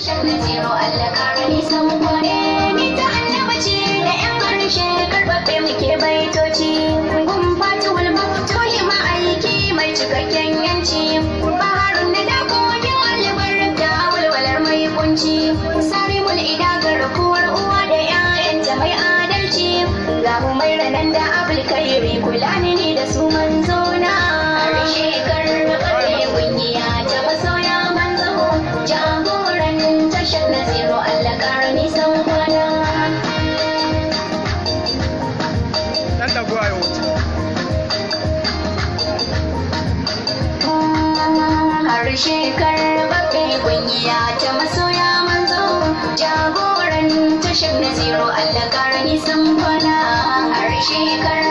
Tashar Naziru Allah kara nisan kwana. Ni ta annaba ce da 'yan harshe karɓaɓɓe muke baitoci. Gun fatuwal maftuhi ma'aiki mai cikakken yanci. Baharun na da kogin albarka walwalar mai kunci. Sarimul ida garkuwar uwa da 'ya'yanta mai adalci. Ga mu mai ranan da abulkairi kula ni da su manzo na. Harshe karɓaɓɓe kungiya ta masoya manzo. Jagoran tashar Naziru Allah kara nisan kwana. Dan dago a yau. Harshe karɓaɓɓe kungiya ta masoya manzo jagoran tashar Naziru Allah kara nisan kwana. Harshe karɓaɓɓe.